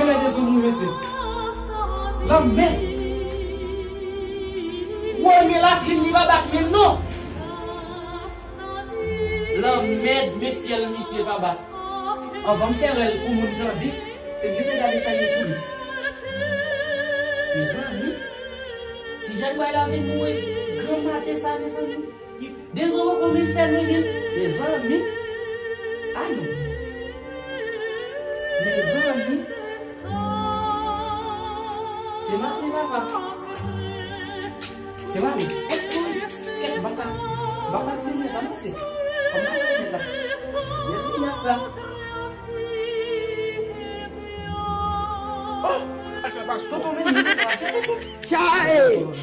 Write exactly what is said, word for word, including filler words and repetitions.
Lè de zon mwen, mesye. Lanmèd. Woy, men latrin li pa bat menm non. Lanmèd, men fyèl misye pa bat. Anvan m fè rèl pou moun tande, te gentan gade sa gen sou li. Mezanmi, ti jèn bway la vin mouri granm maten sa, mezanmi. Dezo poko menm fè mwen byen. Mezanmi. A non. Mezanmi. Te mare papa. Te mare. Kèt, kèt, m pa ka, m pa ka fini la, non, se. Fò m pa fini la. Mèt li mèt sa. Oh! Tonton, men, men, men, men, men. Chae!